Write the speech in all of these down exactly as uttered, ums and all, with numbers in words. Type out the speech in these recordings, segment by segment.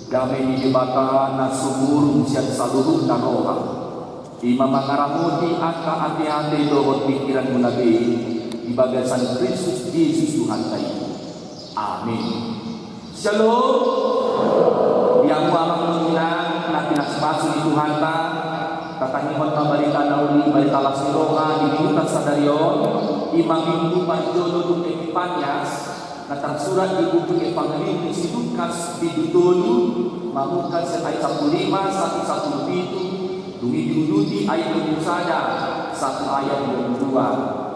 Dame ni Debata na sumurung sian saluhutna roha, i ma mangaramoti angka ateate dohot pingkiranmuna be di bagasan Kristus Jesus Tuhanta i. Amin. Shalom. Di hamu amang dohot inang na pinasupasu ni Tuhanta, tatangihon ma barita na uli, barita las ni roha di minggu sadari on, i ma minggu parjolo dung Epipanias, na tarsurat di buku Evangelium ni si Lukas bindu tolu, mamungka sian ayat sampulu lima sahat sampulu pitu, dung i diuduti ayat dua pulu sada sahat ayat dua pulu dua,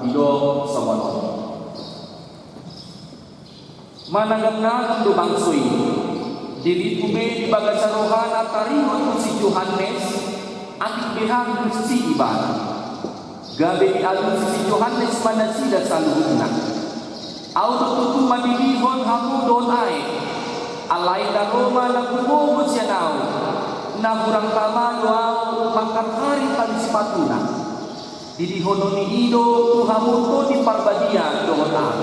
didok songon on. Managam-nagam do bangso i, diripu be di bagasan rohana taringot tu si Johannes, atik beha diuduti ibana. Gabe dialusi si Johannes ma nasida saluhutna. Ahu do tutu mandidihon hamu dohot aek, alai na ro ma na gumogo sian ahu, na hurang tama do ahu mangkarhari tali sipatuna. Didihononni i do tu hamu Tondi Parbadia dohot aek.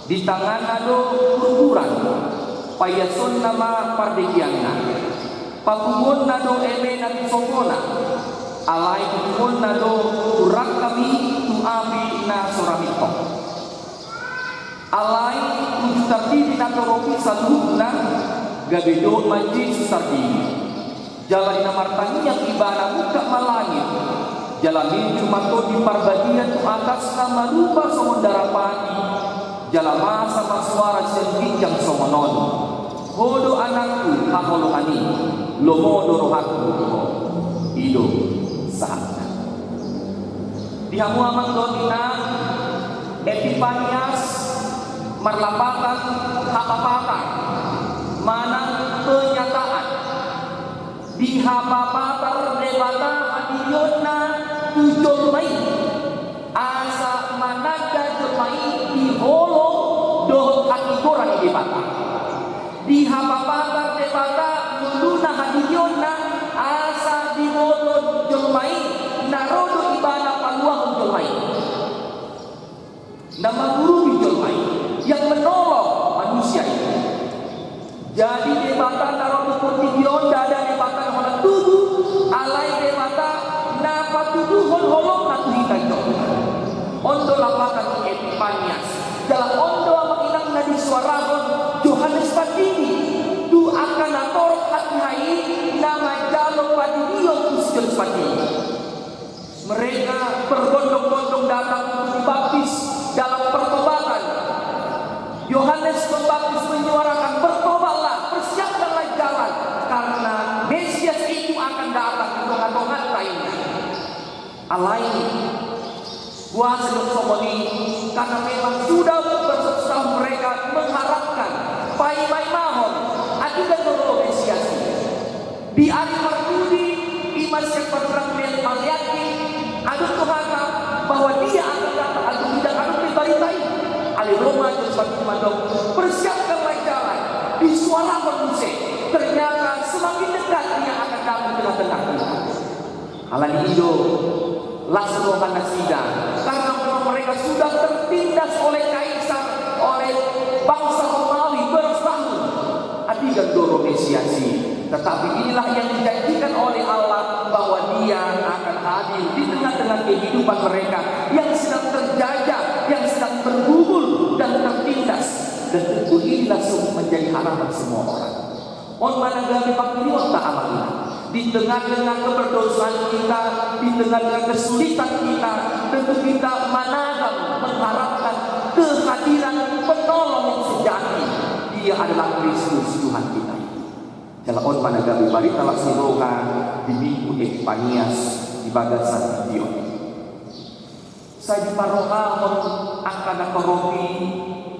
Di tanganna do purpuran, paiasonna ma pardegeanna. Papunguonna do eme na tu songona, alai tutungonna do tu rangkap i tu api na so ra mintong. Alai uju tardidi natorop i saluhutna, gabe dohot ma Jesus tardidi. Jala di na martangiang ibana mungkap ma langit, jala mincur ma Tondi Parbadia tu atasna marupa songon darapati, jala masa ma suara sian ginjang songon on: Ho do Anakku haholongan i, lomo do rohangku tu ho. I do sahatna. Di hamu amang dohot inang, Epipanias marlapatan hapapatar manang penyataan. Dihapapatar Debata hadirionna tu jolma i, asa mananda jolma i di holong dohot hatigoran ni Debata. Dihapapatar Debata ngoluna hadirionna, asa diboto jolma i na ro do ibana paluahon jolma i. Na mangurupi jolma i, yang menolong manusia i. Jadi Debata na ro tu portibi on ndada Debata na holan tubu, alai Debata na patuduhon holongna tu hita jolma. On do lapatan ni Epipanias. Jala on do amang inang na disuarahon Johannes Pandidi tu angka natorop hatiha i na manjalo pandidion tu si Johannes Pandidi. Mereka berbondong-bondong datang untuk dibaptis dalam pertobatan. Yohanes Pembaptis menyuarakan, "Bertobatlah, persiapkanlah jalan, karena Mesias itu akan datang di tengah-tengah kita ini." Alai boasa didok songon i? Karena memang sudah berstatus-tahun mereka mengharapkan, paimaimahon, andigan do ro Mesias i. Di ari parpudi, i ma sian parpudi Maleaki, adong do hata bahwa Dia akan datang, adong, adong do barita i. Alai ro ma Johannes Pandidi mandok, "Persiapkanlah jalan." Disuarahon muse, ternyata semakin dekat Dia akan datang di tengah-tengah kita. Alani i do las roha nasida, karena memang mereka sudah tertindas oleh kaisar, oleh bangsa Romawi beratus tahun. Andigan do ro Mesias i. Tetapi inilah yang dijanjikan oleh Allah, bahwa Dia akan hadir di tengah-tengah kehidupan mereka yang sedang terjajah, yang sedang bergumul dan tertindas. Dan tentu inilah sungguh menjadi harapan semua orang. On ma na gabe pangkilionta amang inang. Di tengah-tengah keperdosaan kita, di tengah-tengah kesulitan kita, tentu kita managam, mengharapkan kehadiran penolong yang sejati. Dia adalah Kristus Tuhan kita. Jala on ma na gabe barita las ni roha di Minggu Epipanias di bagasan tingki on. Sai diparrohahon angka natorop i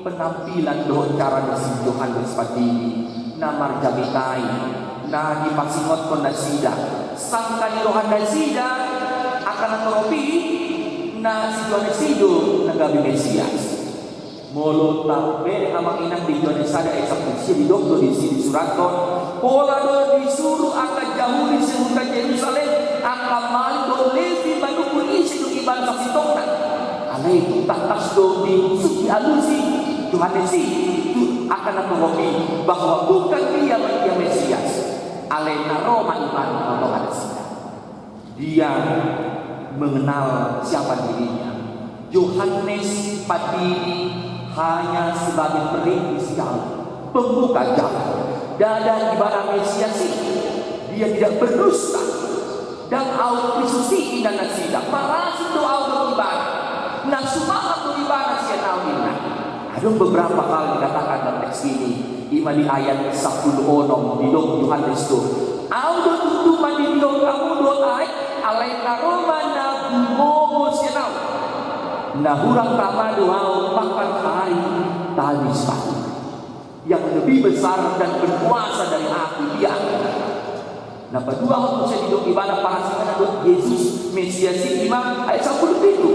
penampilan dohot cara ni si Johannes Pandidi na marjamitai, na dipasingothon nasida. Sangkap ni roha nasida angka natorop i, na si Johannes i do na gabe Mesias. Molo tabereng amang inang di Johannes sada ayat sampulu sia, didok do disi disurathon, pola do disuru angka Jahudi sian huta Jerusalem, angka malim dohot Levi manungkun ise do ibana sasintongna. Alai tung tangkas do dialusi Johannes i tu angka natorop i bahwa bukan dia ma ia Mesias. mengenal siapa dirinya. Yohanes Pandidi hanya sebagai perintis jalan, pembuka jalan. Ndada ibana Mesias i, dia tidak berdusta. Ndang aut Kristus i inna nasida, marasing do ahu dohot ibana. Na sumangat do ibana sian ahu inna. Adong beberapa hal dikatakan dalam teks ini, ima di ayat sampulu onom, didok Yohanes do: Ahu do tutu mandidihon hamu dohot aek, alai na ro ma na gumogo sian ahu. Na hurang tama do ahu, pakkan ai tali sipatu. Yang lebih besar dan berkuasa dari aku, dia. Na paduahon muse didok ibana parasinganna dohot Jesus Mesias i, ima ayat sampulu pitu: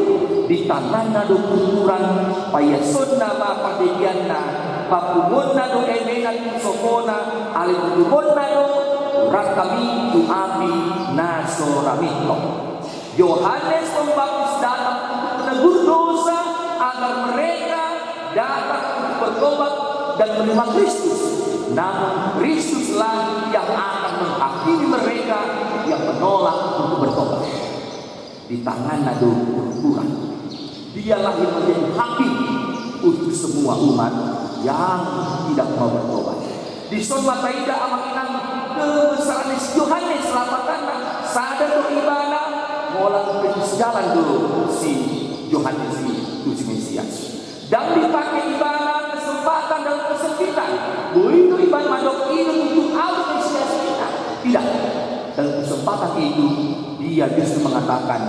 Di tanganna do purpuran, paiasonna ma pardegeanna, papunguonna do emena tu sopona, alai tutubonna do rangkami tu api na so ra mintong. Yohanes Pembaptis datang untuk menegur dosa agar mereka datang untuk bertobat dan menerima Kristus. Namun Kristuslah yang akan menghakimi mereka yang menolak untuk bertobat. Di tanganna do purpuran. Dialah yang menjadi hakim untuk semua umat yang tidak mau bertobat. Dison ma taida, amang inang, kebesaran ni si Yohanes, lapatanna sada do ibana molang perintis jalan do si Yohanes i tu si Mesias. Ndang dipake ibana kesempatan dalam kesempitan. Boi do ibana mandok, i do tutu ahu Mesias, inna. Tidak. Dalam kesempatan itu, dia justru mengatakan,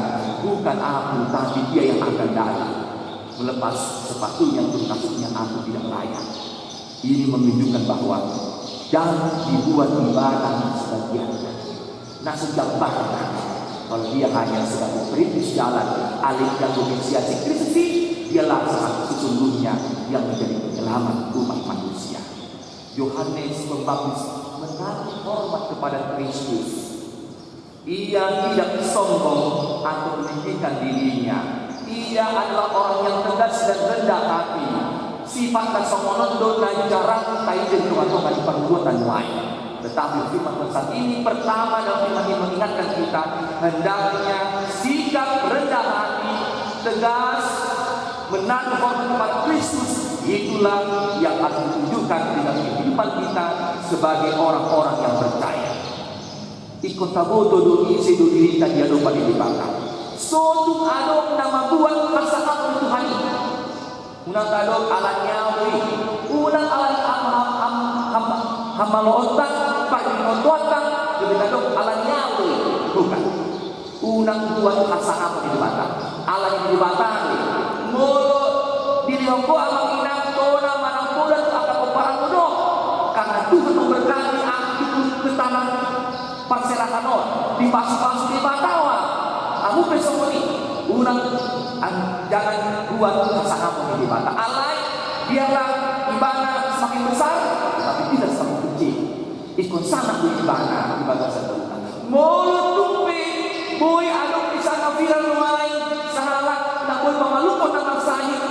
bukan aku, tapi dia yang akan datang. Melepas sepatunya, untuk kasusnya aku tidak layak. Ini menunjukkan bahwa ndang dibuat ibana na so bagianna, na so jambarna. Kalau dia hanya sebagai perintis jalan, alai yang menginisiasi Kristus i, dialah sesungguhnya yang menjadi penyelamat umat manusia. Yohanes Pembaptis menaruh hormat kepada Kristus. Ia tidak sombong atau meninggikan dirinya. Ia adalah orang yang tegas dan rendah hati. Sifat na songon on do na jarang taida di tongatonga ni parngoluan na nuaeng. Tetapi firman Tuhan saat ini, pertama, dalam firman ini mengingatkan kita, hendaknya sikap rendah hati, tegas, menaruh hormat kepada Kristus, itulah yang harus ditunjukkan di dalam kehidupan kita sebagai orang-orang yang percaya. Ingkon taboto do ise do dirinta di adopan ni Debata. So tung adong na mambuat hasangapon Tuhan i. Unang tadok ala ni ahu do i. Unang ala ni ham-, ham-, ham-, ham-, hamaloonta, parbinotoanta, gabe tadok ala ni ahu do i. Bukan. Unang buat hasangapon di Debata. Ala ni Debata do i. Molo dilehon ho, amang inang, tona manang poda tu angka pomparanmu do, karena Tuhan memberkati angka tu tanah parserahan on, dipasupasu Debata ma. Hamu pe songon i, unang, an-, jangan buat hasangapon di Debata. Alai biarlah ibana semakin besar, tetapi kita semakin kecil. Ingkon sangap do ibana di bagasan dalan. Molo tung pe boi adong di sana viral nuaeng sahalak na boi mamalukhon na marsahit,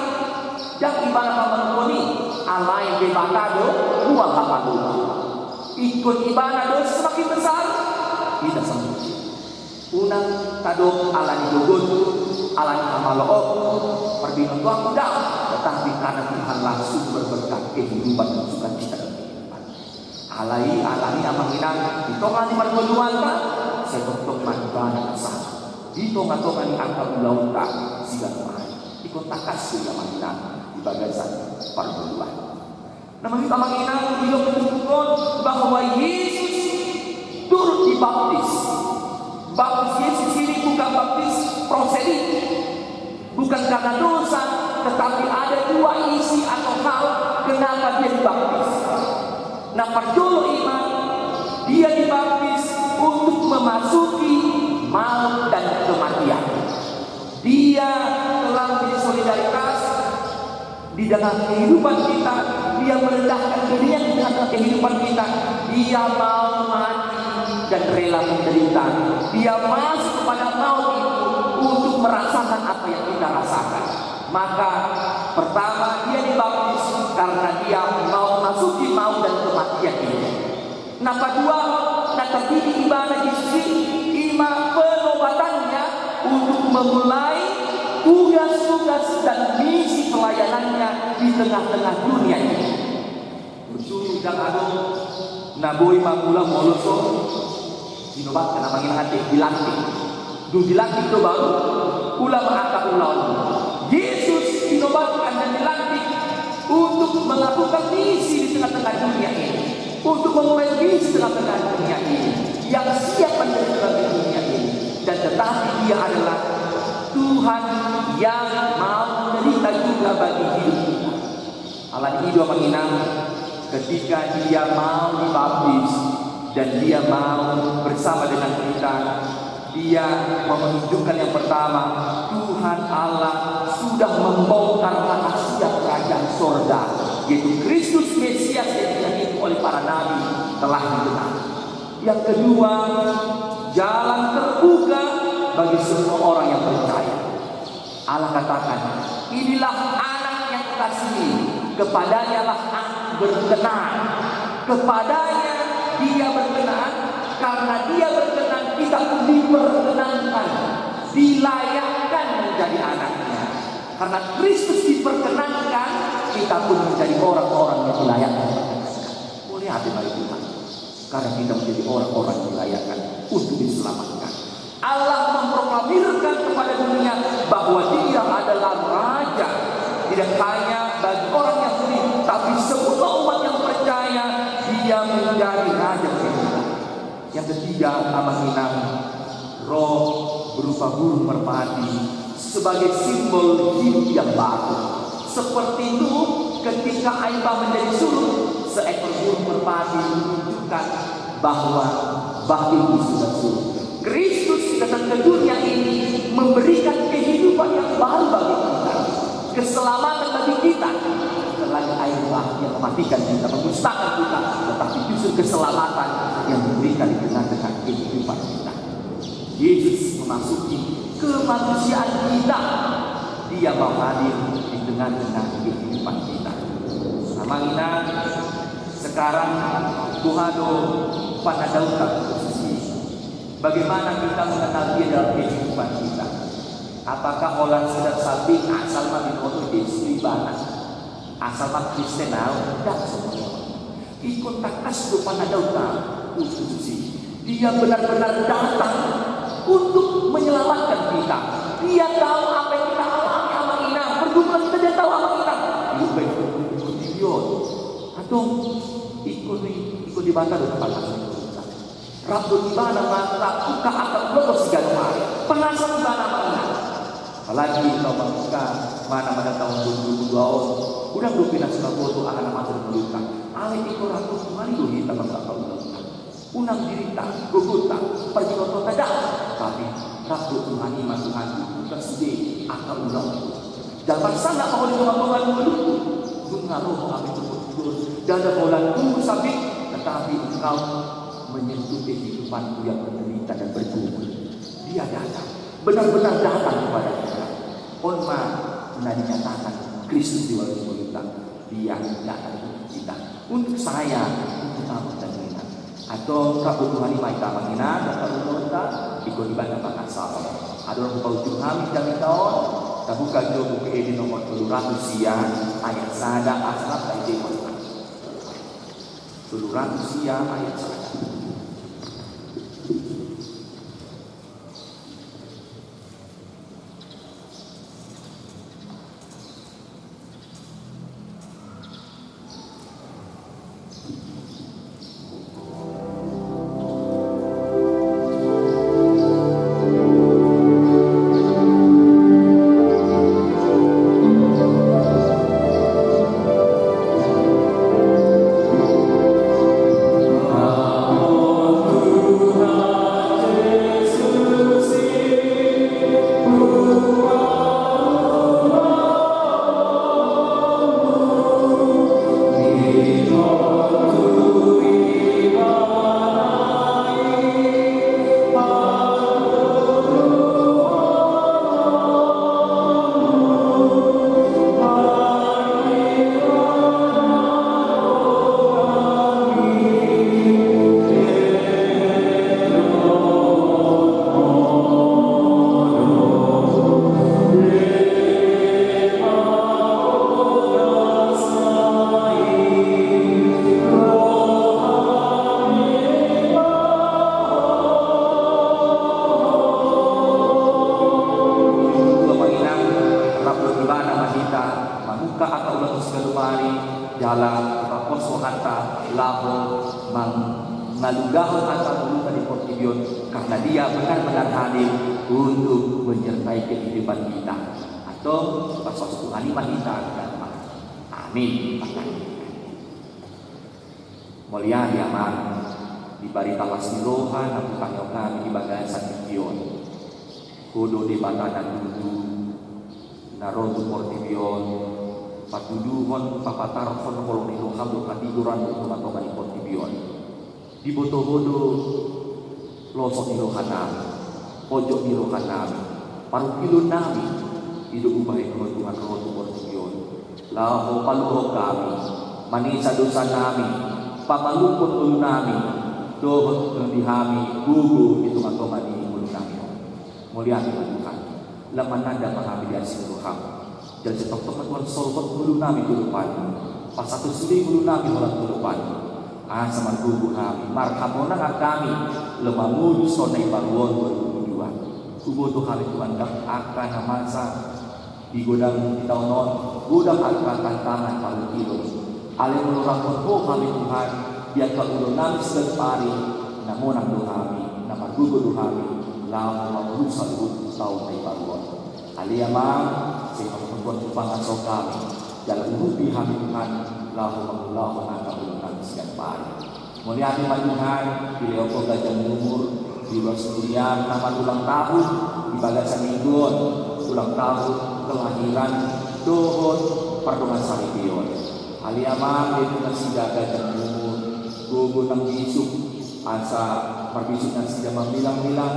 ndang ibana mamalukhon i, alai Debata do mual hamalumon. Ingkon ibana do semakin besar, kita semakin kecil. Unang tadok ala ni gogonku, ala ni hamaloonku, parbinotoanku, ndang, tetapi karena Tuhanlah sumber berkat kehidupan dan sukacita dalam kehidupan. Alai, alani, amang inang, di tonga ni parngoluanta, sai tongtong ma ibana na sangap. Di tongatonga ni angka ulaonta, siganup ari. Ingkon tangkas do i, amang inang, di bagasan parngoluan. Na mangihut, amang inang, didok di buku on bahwa Yesus turut dibaptis. Baptis Yesus ini bukan baptis proselit, bukan karena dosa, tetapi ada dua isi atau hal kenapa dia dibaptis. Na parjolo ima, dia dibaptis untuk memasuki maut dan kematian. Dia telah menjadi solidaritas di dalam kehidupan kita, dia merendahkan dirinya di tengah-tengah kehidupan kita, dia mau mati dan rela menderita, dia masuk kepada maut itu untuk merasakan apa yang kita rasakan. Maka, pertama, dia dibaptis karena dia mau memasuki maut dan kematian itu. Na paduahon, na tardidi ibana Jesus i, ima penobatannya untuk memulai tugas-tugas dan misi pelayanannya di tengah-tengah dunia ini. Tutu ndang adong na boi mangula molo so dinobatkan, amang inang, ate, dilantik. Dung dilantik do baru ula ma angka ulaon. Yesus dinobatkan dan dilantik untuk melakukan misi di tengah-tengah dunia ini, untuk memulai misi di tengah-tengah dunia ini, yang siap menjadi terang di dunia ini. Dan tetapi dia adalah Tuhan yang mau menderita juga bagi hidup kita. Alani i do, amang inang, ketika dia mau dibaptis dan dia mau bersama dengan kita, dia mau menunjukkan yang pertama, Tuhan Allah sudah membongkar rahasia kerajaan sorga, yaitu Kristus Mesias yang dijanjikan oleh para nabi telah digenapi. Yang kedua, jalan terbuka bagi semua orang yang percaya. Allah katakan, "Inilah Anak yang Kukasihi, kepadanya lah Aku berkenan." Kepadanya Dia berkenan, karena Dia berkenan, kita pun diperkenankan, dilayakkan menjadi anaknya. Karena Kristus diperkenankan, kita pun menjadi orang-orang yang dilayakkan. Mauliate ma di Tuhan. Karena kita menjadi orang-orang yang dilayakkan untuk diselamatkan. Allah memproklamirkan kepada dunia bahwa Dia adalah Raja. Tidak hanya bagi orang Yahudi, tapi semua umat yang percaya, Dia menjadi Raja kita. Yang ketiga, amang inang, roh berupa burung merpati sebagai simbol hidup yang baru. Seperti itu, ketika air bah menjadi surut, seekor burung merpati menunjukkan bahwa bah itu sudah surut. Kristus datang ke dunia ini memberikan kehidupan yang baru bagi kita, keselamatan bagi kita. Bukan lagi air bah yang mematikan kita, memusnahkan kita, tetapi justru keselamatan yang diberikan di tengah-tengah kehidupan kita. Yesus memasuki kemanusiaan kita. Dia mau hadir di tengah-tengah kehidupan kita. Amang inang, sekarang boha do panandauta tu Jesus i? Bagaimana kita mengenal Dia dalam kehidupan kita? Apakah holan sekedar sambing asal ma binoto Jesus tu ibana? Asal ma Kristen au, ndang songon i. Ingkon tangkas do panandauta tu Jesus i. Dia benar-benar datang untuk menyelamatkan kita. Dia tahu apa yang kita alami, amang inang. Pergumulan kita Dia tahu, amang inang. Dia baik untuk diri on. Atau ingkon i, ingkon Debata do na pangasahon. Rap dohot ibana ma rap buka angka ulaon siganup ari. Pangasahon ibana ma i. Apalagi tau mamungka, mana ma da taon dua ribu dua puluh dua on, unang dope na so taboto aha na mansai di ngolunta. Alai ingkon rap dohot Tuhan i do hita mamungka ulaonta. Unang dirinta, gogonta, parbinotoonta, ndang. Tapi rap dohot Tuhan i ma, Tuhan, buka sude angka ulaonku. Jala parsangap ma Ho di tonga-tonga ni ngolungku. Nunga ro Ho, ampe turpuk tu jolo, ndada holan turun sambing, tetapi Engkau menyentuh kehidupanku yang menderita dan bergumul. Dia datang, benar-benar datang kepada kita. On ma na dinyatakan Kristus di ngolunta. Dia datang untuk kita, untuk saya, untuk kamu dan kita. Antong rap dohot Tuhan i ma hita, amang inang, rap dohot Tuhan i, ingkon Ibana pangasahon. Adong na hupaujung hami di hita on, tabuka jo Buku Ende nomor tolu ratus sia, ayat sada, asa rap taendehon. Tolu ratus sia, ayat sada. Lalu dahon angka ngoluna di portibi on, karena Dia benar-benar hadir untuk menyertai kehidupan kita. Antong, pasu-pasu Tuhan i ma hita. Amin. Mauliate Amang, di barita las ni roha na hutangihon hami di bagasan tingki on. Ho do Debata na tutu, na ro tu portibi on, patuduhon, papatarhon holong ni roham dohot hatigoran di tonga-tonga ni portibi on. Diboto Ho do losok ni rohanami, pojok ni rohanami, parungkilonnami, i do umbahen Ho Tuhan ro tu portibi on. Laho paluahon hami, manesa dosanami, pamalumhon ngolunami, dohot di hami gogo di tonga-tonga ni ngolunami on. Mauliate ma Tuhan, lam mananda ma hami di asi ni roham. Jala sai tongtong ma Tuhan solhot ngolunami tu adopanMu, pasahat sude ngolunami holan tu adopanMu. Asa margogo hami, marhamonangan hami, lam mamodus taon na imbaru on dua ribu dua puluh dua. Huboto hami Tuhan, ndang angka na masa di godang di taon on, godang angka tantangan parungkilon. Alai molo rap dohot Ho hami Tuhan, di angka ulaonnami siganup ari, na monang do hami, na margogo do hami, laho mamolus saluhut taon na imbaru on. Ale Amang, sai Ho ma Tuhan tu pangaso hami, jala urupi hami Tuhan, laho mangulahon angka ulaonnami siganup ari. Mauliate ma Tuhan, dilehon Ho ganjang ni umur, diulos huriam na marulang tahun di bagasan minggu on, ulang tahun kelahiran dohot pardongansaripeon. Ale Amang, dilehon tu nasida ganjang ni umur, gogo nang bisuk, asa marbisuk nasida mamilang-milang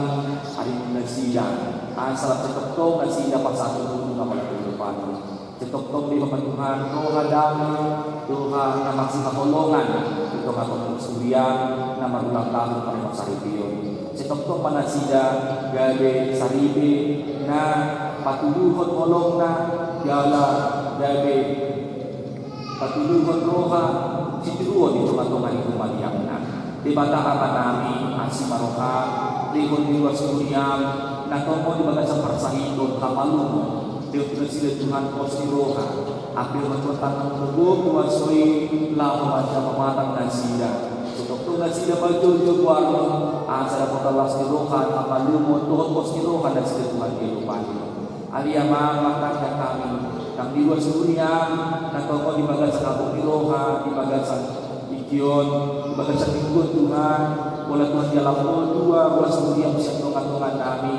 ari ni nasida, asa sai tongtong nasida pasahathon na holan tu adopanMu. Sai tongtong dilehon ma Tuhan roha dame, roha na marsihaholongan di tonga-tonga ni huriam na marulang tahun pardongansaripeon. Sai tongtong ma nasida gabe saripe na patuduhon holongna, jala gabe patuduhon roha sitiruon di tonga-tonga ni humaliangna. Debata Amanami, asi ma roham, lehon di ruas huriam na tongon di bagasan parsahiton, hamalumon, lehon tu nasida Tuhan pos ni roha, ambil ma Tuhan tangan ni gogo kuaso i, laho manjalo pamatang nasida. Sai tongtong nasida manjojok warung, asa dapotan las ni roha, hamalumon, dohot pos ni roha nasida Tuhan di adopanMu. Ale Amang, martangiang hami, nang di ruas huriam na tongon di bagasan habong ni roha, di bagasan tingki on, di bagasan minggu on Tuhan, pola Tuhan dialap Ho dua ruas huriam sian tonga-tonga nami.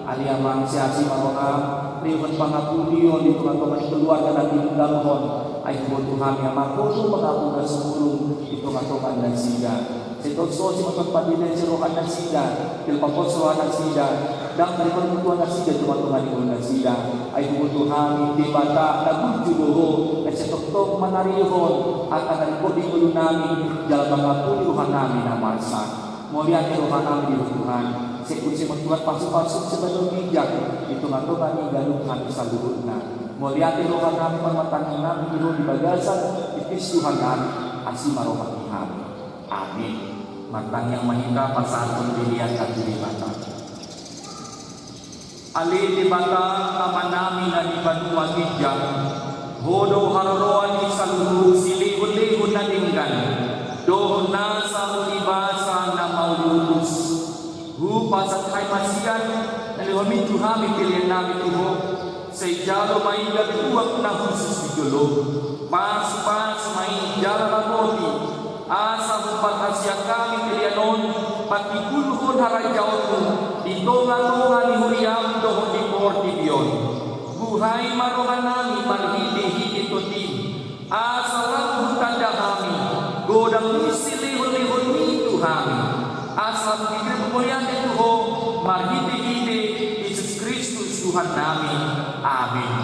Ale Amang, sai asi ma roham, lehon pangampunion di tonga-tonga ni keluarga na tininggalhon. Ai huboto hami Amang, Ho do pangapul na sumurung di tonga-tonga ni nasida. Sai tongon sosi ma Tuhan pandele ni roha nasida, jala pos roha nasida, ndang taripatupa nasida di tonga-tonga ni ngolu nasida. Ai huboto hami Debata na burju do Ho, na sai tongtong manarihon angka na ringkot di ngolunami, jala mangampuni rohanami na marsak. Mauliate rohanami di Ho Tuhan, sai use ma Tuhan pasu-pasum sian na ginjang di tonga-tonga ni ganup hami saluhutna. Mauliate rohanami, martangiang nami di Ho di bagasan tingki on Tuhannami, asi ma roham di hami. Amin. Martangiang ma hita pasahathon dirinta tu Debata. Ale Debata Amanami na di banua ginjang, Ho do haroroan ni saluhut silehon-lehon na denggan, dohot nasa muli basa na mauliutus. Hupasahat hami ma sian na lehonMi tu hami peleannami tu Ho. Sai jalo ma i gabe uap na hushus di jolom. Pasu-pasu ma i jala ramoti. Asa huparhasiat hami pelean on patimbulhon harajaonMu di tonga-tonga ni huriaM dohot di portibi on. Buhai ma rohanami marhite-hite TondiM. Asa lam hutanda hami godang ni silehon-lehonMi tu hami. Asa lam dibege mauliate tu Ho marhite-hite Jesus Kristus Tuhannami. Amin.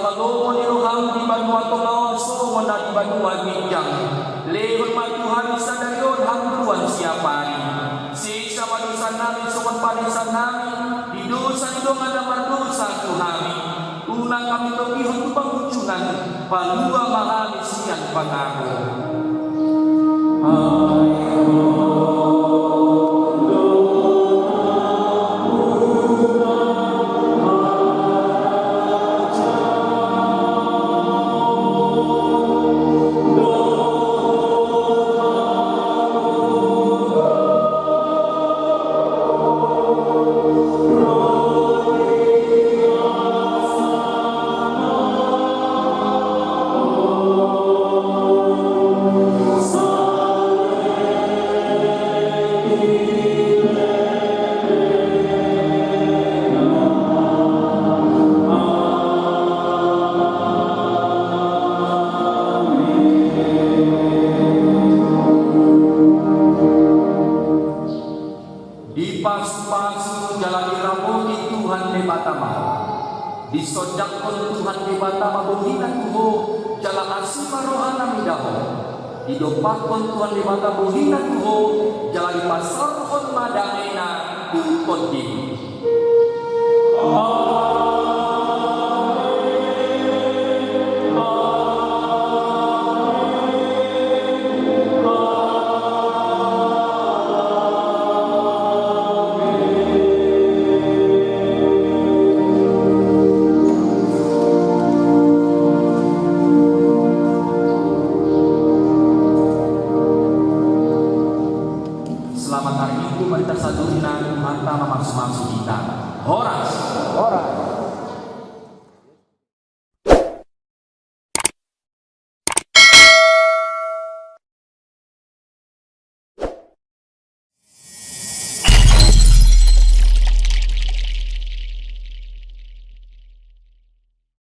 Lomo ni roham di banua tonga on songon na di banua ginjang. Lehon ma tu hami sadari on hangoluan siapari. Sesa ma dosanami songon panesannami di dosa ni dongan na mardosa tu hami. Unang hami togihon tu pangunjunan, palua ma hami sian pangago. Dipasupasu jala diramoti Tuhan Debata ma ho. Disondanghon Tuhan Debata ma bohina tu ho, jala asi ma rohana mida ho. Didompakhon Tuhan Debata bohina tu ho, jala dipasaorhon ma damena tu tondim. Selamat hari Minggu, mari tasalunna, Tuhanta ma mamasumasu hita. Horas. Horas.